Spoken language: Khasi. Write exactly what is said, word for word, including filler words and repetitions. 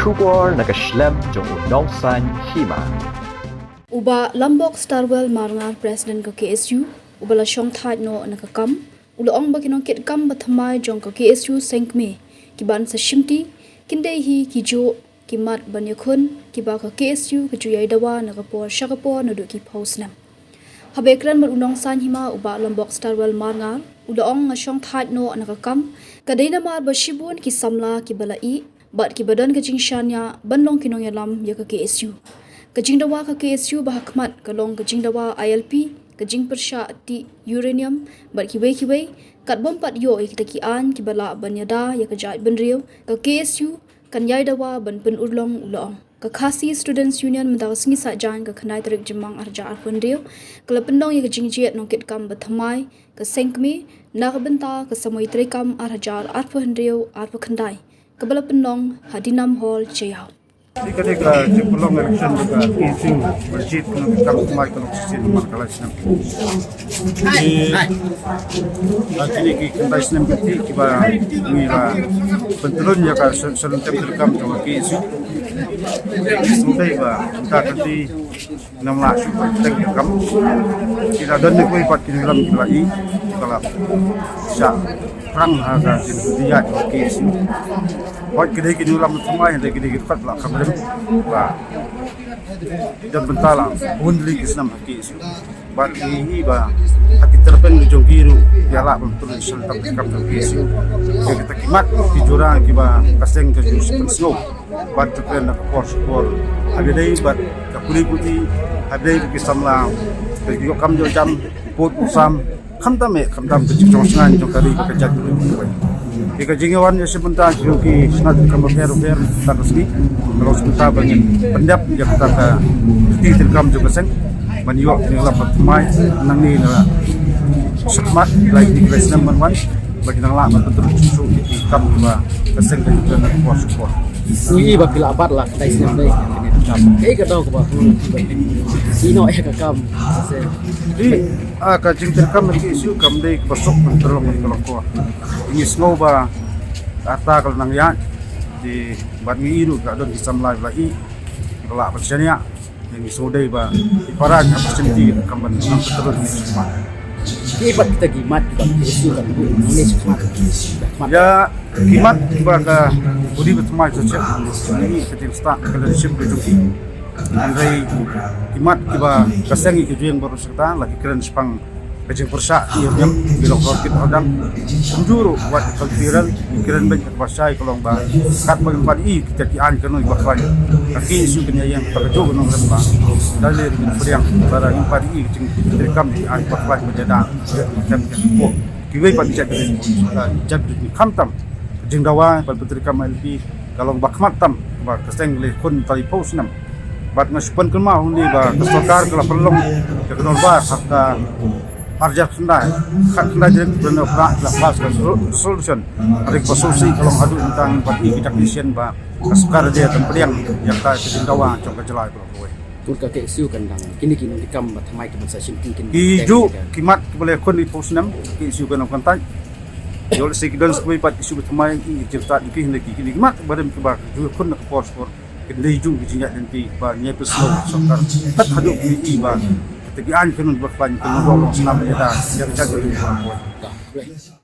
Khubor na ka shlem jong u Nongsaiñ Hima. U Bah Lambok Starwell Marngar, President ka K S U, uba la shong thait noh na ka kam, u la ong ba ki nongkitkam ba thymmai jong ka K S U seng kmie, ki ban sa shimti, kin dei hi ki juh, ki mat ban ïakhun, kiba ka K S U ka ju ïai dawa na ka por sha ka por naduh ki phew snem. Haba kren bad u Nongsaiñ Hima, u Bah Lambok Starwell Marngar, u la ong, nga shong thait noh na ka kam, ka dei namar ba shibun ki samla kiba la ih, bad kiba don ka jingshaniah ban long ki nongïalam ïa ka K S U. Ka jingdawa ka K S U ba ha khmat ka long ka jingdawa I L P, ka jingpyrshah tih uranium, bad kiwei kiwei, katba ym pat ïoh ïa kita ki aiñ kiba lah ban ïada ïa ka jaitbynriew, ka K S U kan ïai dawa ban pynurlong, u la ong. Ka Khasi Students Union mynta ka sngi Saitjaiñ ka khyndai tarik Jymmang ar hajar arphew hynriew, ka la pynlong ïa ka jingjied nongkitkam ba thymmai ka seng kmie na ka bynta ka samoi treikam ar hajar arphew hynriew arphew khyndai, kaba la pynlong ha Dinam Hall, Jaïaw. Ïa kane ka jingpynlong election jong ka K S U ba jied ka nongkitkam thymmai ka long shisien namar ka lai snem. Ki, ha kine ki khyndai snem ki ti kiba ngi la pyntylun ïa ka sel-, sel-, tem treikam jong ka K S U. Sngewdei ba mynta ka ti ngam lah shuh ban tem treikam. Ki la don ne kawei pat ki nongïalam ki la ïeh, ki la shah pyrshang ha ka jingïaid ka K S U. Hooid ki dei ki nongïalam thymmai, hynrei ki dei ki dkhot la kham rim. Ba don bynta la bun tylli ki snem ha K S U. Bad ngi ïohi ba ha ki tyrpeng ki jong ki ruh ïa lah ban pynlong sel tam ki kam jong K S U. Ïa kita ki mat ki jura kiba ka seng ka ju pynsngew bad tyrpeng na ka por sha ka por. Haba dei bad ka pule puthi, haba dei ki samla, ka ïoh kam ïoh jam, pud u sam, khamtam eh, khamtam ka jingjong sngewbha jong ka ri bad ka jaitbynriew. Ïa ka jingïawan ïa shi bynta jong ki shnat kam bapher bapher mynta ka sngi, ka long shi bynta ba ngin pyndep ïa kata ka kti treikam jong ka seng ban ïoh ki nongïalam ba thymmai nangne na shakhmat, lai ki lai snem ban wan, ba kin nang lah ban pyntrei shuh ïa ki kam ba ka seng ka jong ka na ka por sha ka por. Ngi ïohi ba phi la bat la khyndai snem dei kane ka kam. Kaei ka daw kaba phi ïohi ïa ka kam? Te, ah, ka jingtreikam ka K S U kam dei kaba suk ban pynlong ïa ka long kor. Ngi sngew ba kata ka la nang ïaid, te bad ngi ïohi ruh ka don ki samla ba la ïeh, ba la pynshaniah. Ngi sngewdei ba i para ngi hap shim ti kam ban nang pyntrei ïa ka sngewbha. Ki pat kita ki mat kiba K S U kan buh nangne shakhmat. Ïa ki mat kiba ka body ba thymmai sa check, ngi ka jingstad ka leadership ka jong ki. Hynrei ki mat kiba ka seng ïa ki juh ïeng baroh shi katta la ki kren shaphang ka jingpyrshah ïa ki uranium, ki long ror kit hordang. Kumjuh ruh wat cultural, ki kren beiñ kaba shai ka long ba katba ngim pat ïohi kita ki aiñ kano kiba khlaiñ, ka K S U kan ïeng kata kajuh ka nongrim ba da lei ruh ngin pdiang, lada ngim pat ïohi ka jingtreikam ki aiñ kiba khlaiñ ban ïada. Kiwei pat ki jaitbynriew, ah, jaitbynriew khamtam. Jingdawa ban pyntreikam I L P ka long ba khmat tam ba ka seng ka la ïakhun tang ïa phew snem. Bad nga shu pynkynmaw hangne ba ka sorkar ka la pynlong ïa ka dorbar ha ka ar hajar khyndai, khatkhyndai tarik November ka la pass ka resolution. Hynrei kaba sngewsih ka long haduh mynta ngim pat ïohi ki technician ba ka sorkar ka dei ban pdiang ïa ka jingdawa jong ka jylla baroh kawei. Bad ka K S U kan dang, kine ki nongkitkam ba thymmai ki ban sa shimti kin. Ki juh ki mat kiba la ïakhun ïa phew snem, K S U kan ym kyntait. Ïoh lehse ki don sa kawei pat K S U ba thymmai, ki jingstad ki, hynrei ki, kine ki mat barim kiba ju ïakhun na ka por sha ka por, kin dei juh ki jingïaid lynti ba ngi ïa pynsngew sorkar. Tat haduh ki ïohi ba kita ki aiñ kano kiba khlaiñ, kin long, long snam ïada ïa ka jaitbynriew.